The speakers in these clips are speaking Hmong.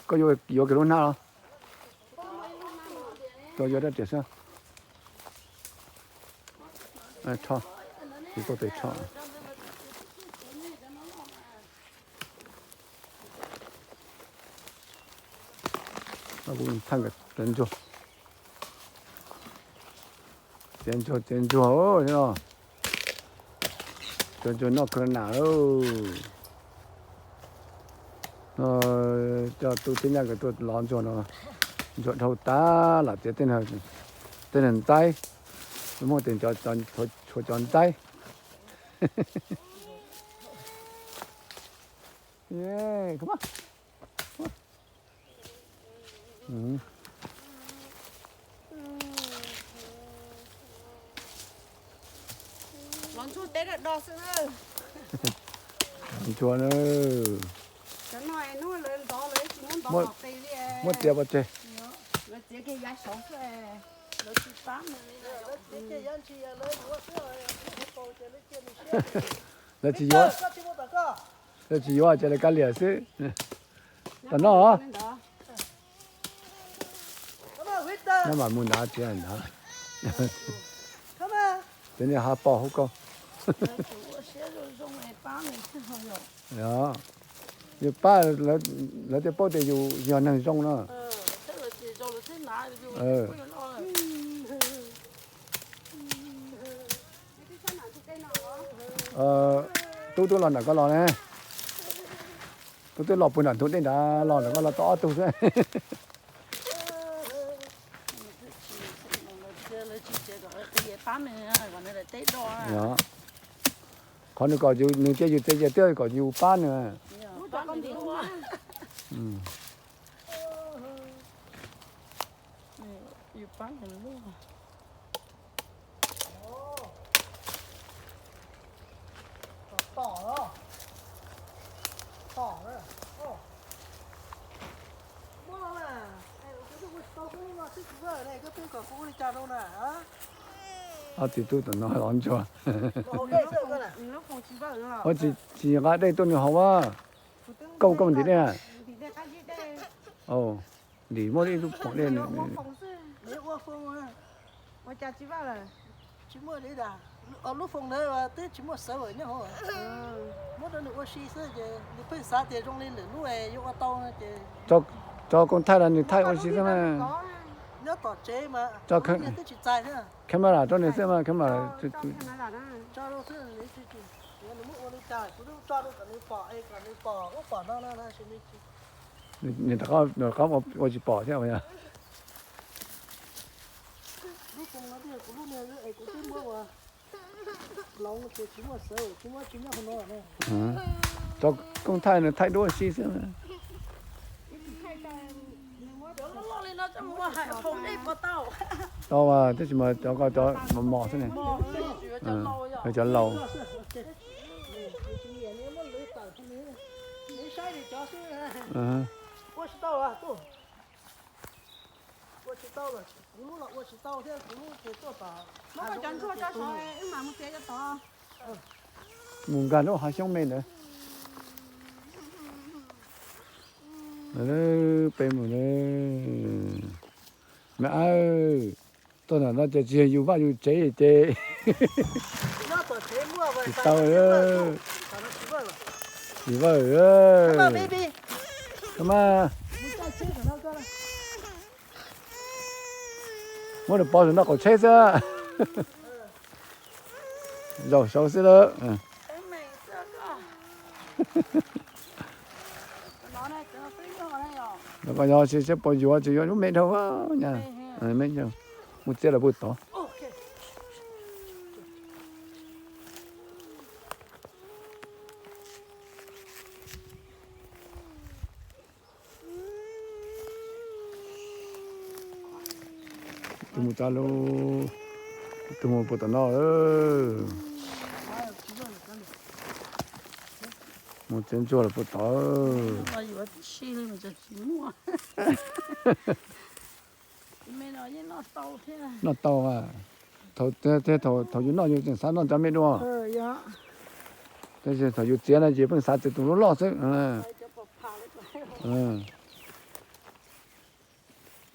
Koj yuav kiag lub hnab los? Koj yuav rab riam xwb. Rho, kuv koj tes rho. Kuv thaj cov ntsuag, txiav ntsuag txiav ntsuag no, cov ntsuag noj corona lauj. No coj tub Txhiab Nyab nkawd tuaj lov ntsuag no, ntsuag dhau tas los txiav tej neeg ntxaib, muaj tes tshuav cov ntxaib. Los ntsuag teb do do xwb na. Ntsuag na. Cov no hnub lawv ntov lawv tsis muab ntov tom qis li. Muab txiav pov tseg. Lawv txiav kiag yav saud xwb, lawv tsis pab nws li. Lawv tsis yuav, lawv tsis yuav ces lawv kav liam xwb. Tom no, no mas mus nrad txiav ntag. Cov niag hav pos hauv ko. Yog, yus pab, lawv thiaj paub tias yus yog neeg zoo no. Tub twb los nram koj los ne. Tub twb los puag nram ntug dej nrad los nram koj los tau ob tug xwb. Qhov nws kom yus, nws cia yus txiav yam tiag kom yus pab nws. Ob txiv tub tom no lov ntsuag. Ua tsis, tsis nqa dej tuaj nws haus a. Kauj kauj ntim dej. Ntim muaj ib lub foom dej. Lub foom ntawd twb tsis muaj sawv nyob hauv. Muab rau nws ua si xwb ces nws pheej xav tias zoo li lwm lub yuav ua tau no ces tso koob thaij los nws thaij ua si xwb mas. Nyob tom tsev mas twb tsis txais thiab. Camera rau nws xwb mas camera. Tso rau xwb, nws muab ua li cas kuv twb tso rau kom nws pom es kom nws pom ub pom no no. Nws rov qab ua tsis pom thiab yog. Lub foom no kuv lub niag es kuv twb muab ua laus ces tsis muaj sawv, kuv muab tsis nyob hauv no. Tso koob thaij nws thaij duab si xwb. Tau tab sis mas cov ko cov mos mos xwb ne. Cov laus. Mus nkag lub hav xyoob me ntawd. Peb mus. Me ab, tuaj ntawm no ces tsis yog yus vaj yus tsev ces tsis tau. Tsis vaj, muab nws pov saum no qaum tsheb xwb. Zaum saud xwb lawm. Lawv ko yog tsis seb puas yuav, tsis yuav lub me dhau nyab. Mus txiav los puag tod. Tus mus txog lub, tus mus puag tom no. Mus txiav ntsuag los puag tod. Noj tau mas. Thaum, thaum yus noj yus tseem xav noj cov me dua, tab sis thaum yus txiav no ces pheej xav txiav tus loj loj xwb.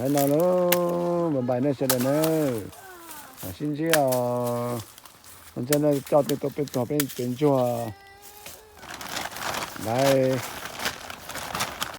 Hais no lub npam npais nej sawv daws na, sib ntsib os. Ntxawg no coj tej tuaj peb txog peb tsev ntsuag lawm.